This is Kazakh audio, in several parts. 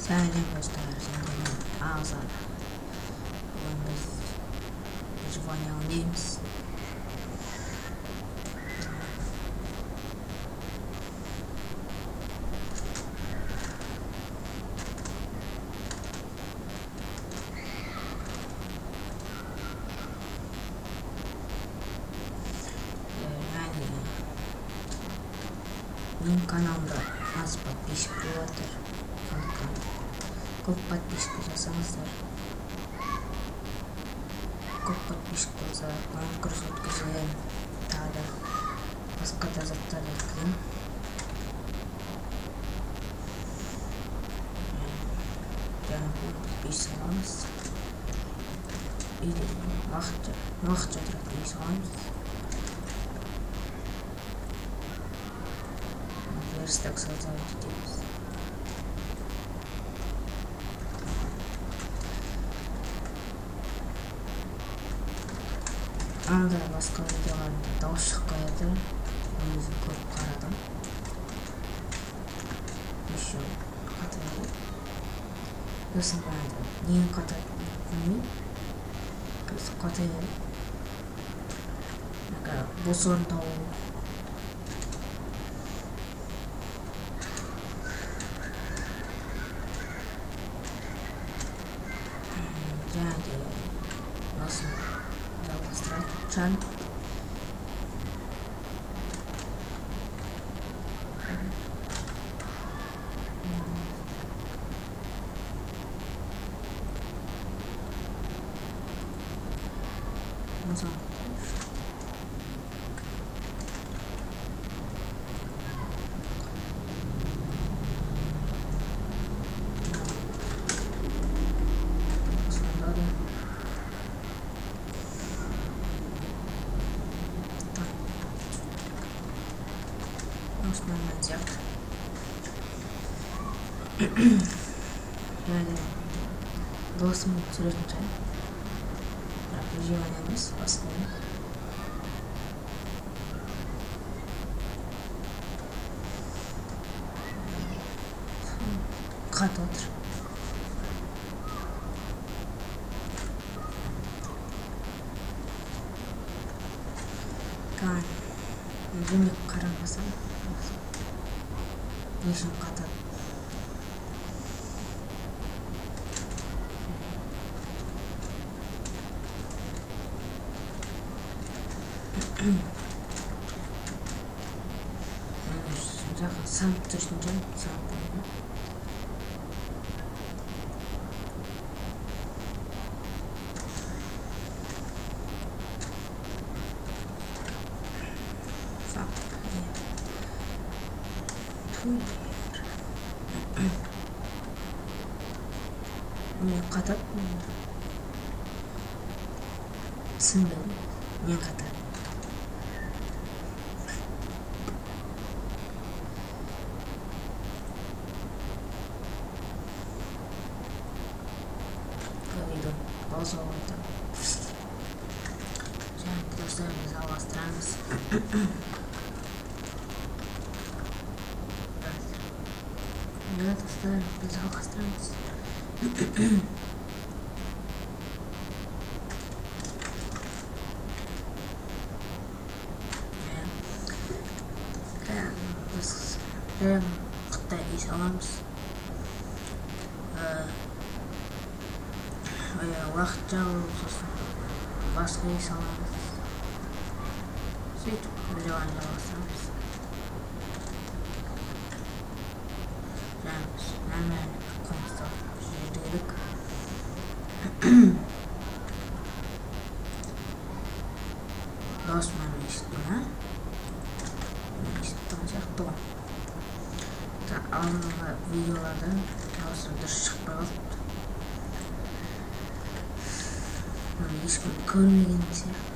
Сәлем, достар, және мен, Азат. Бүгін біз выживание ойнаймыз. Және менің каналымда аз подписчик болып жатыр, сондықтан көп подписчик жасаңыздар. Көп подписчик болса, конкурс өткіземін, тағы да басқа да заттар өткіземін. Жаңа үй саламыз, үйде уақытша тұратын үй саламыз. Верстак создавать етеміз. Анда басқа видеоларымда дауыс шықпай жатыр, өзім көріп қарадым. Еще қатып, сосын бағана нені қататынын білмеймін, өстіп қата береді. Бос орын табу. Және де осыны жалғастыратын шығармын. Осыны осында да. Осы нормально сияқты. Және досым түсіретін шығар, бірақ выживание емес, басқа ойын. Қатып отыр. Жөндеп қарамасам, не үшін қатады? Жақын сандық түсіретін шығармын, сандық ойыны. Сандық, иә. Не қатады, түсінбедім, не қатады? Видео пауза қойдым. Және, достар, біз жалғастырамыз. Иә, достар, біз жалғастырамыз. Иә, біз прям құттай үй саламыз. Уақытша, сосын басқа үй саламыз, сөйтіп выживание жалғастырамыз. Жаңа біз нормально бір қоныс тауып жүру керек. Дауысым нормально естіліп тұр ма? Естіліп тұрған сияқты ғой. Алдыңғы видеоларда дауысым дұрыс шықпай қалыпты, оны ешкім көрмеген сияқты.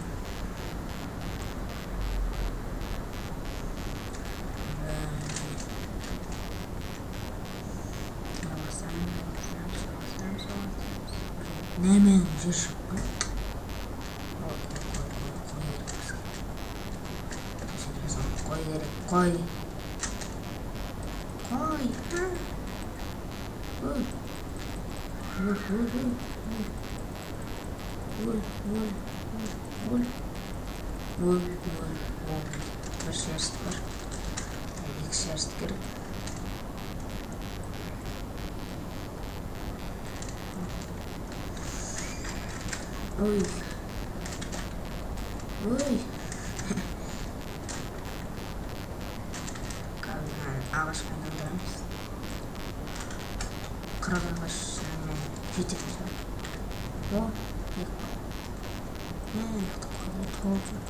Жалғастырамыз, жалғастырамыз, жалғастырамыз, жалғастырамыз. Нәмән жер шығып қой. Қой, қой, қой, қой керек бізге. Қой керек, қой, қой. Ой, ой, ой, ой, ой, ой, ой, ой, ой, ой. Бір шерсть бар, екі шерсть керек. Ой, ой. Қазір ағашқа айналдырамыз. 40 ағаш жететін шығар. О, екі. Мә, ұйықтап қалды, толып жүр.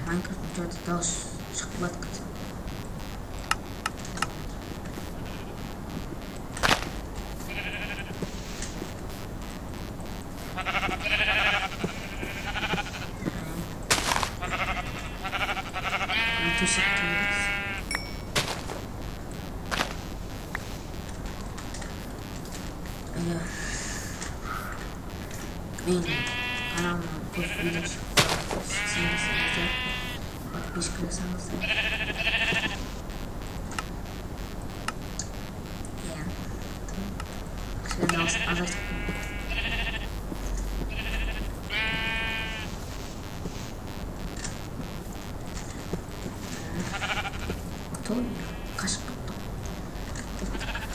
Майнкрафттың что-то дауыс шығып жатқан сияқты. Төсек киеміз. Иә, менің каналыма көп видео шықсаңыздар, подписка жасаңыздар. Иә, кішкене дауысын азайтып. Той қашып кетті.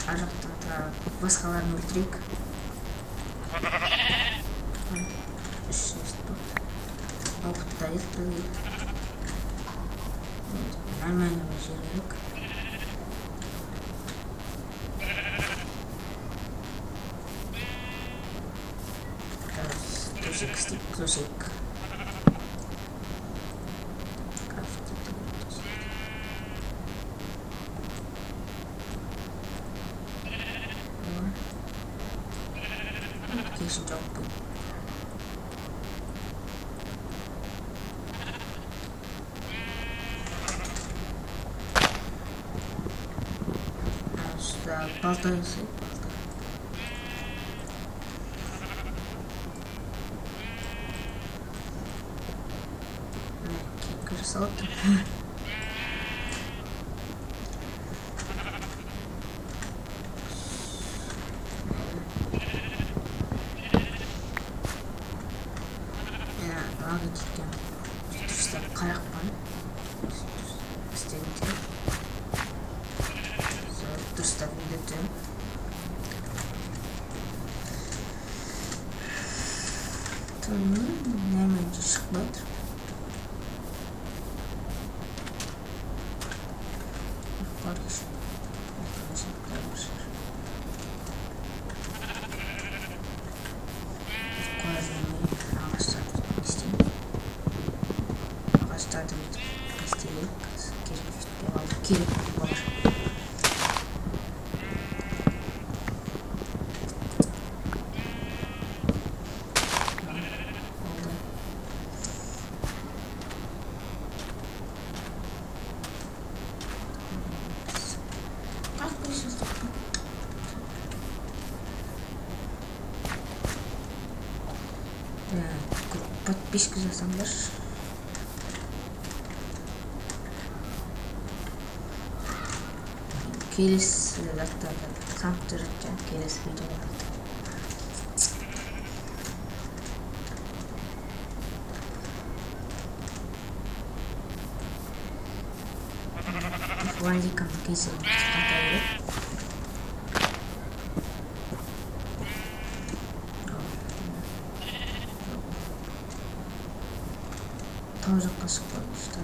Ар жақтан тағы басқаларын өлтірейік. Үш шерсть болды. Опыт та еді бізге. Нормальный бір жер керек. Төсек істейік, төсек. Крафт ету керек төсек. О. Кешін жауып қой. Сюда балта жасайық, балта. Міне, кирка жасалып тұр. Иә, лагать еткен. Дұрыстап қарақпан. Істегенде. Сол дұрыстап үйретемін. Нормально шығып жатыр. Бар еще. Ағаштарды не істеймін? Ағаштарды бүйтіп не істейік. Керек жетпей қалды. Керек болар. Болды. Как бы сейчас. Көп подписка жасаңдаршы. Келесі заттарды компьютер келесі видеоларда. Валиканы кесіп қайта керек. Тау жаққа шығып қойыпты.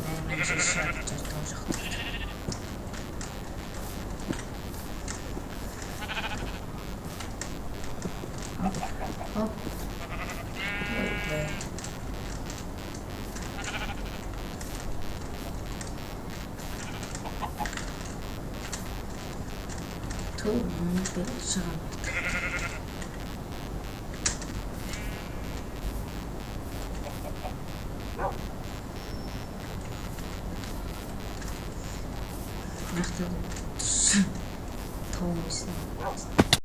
Нормально жер шығады тау жақта. Оп, оп. Ой, бля. Ту, шыға алмайды.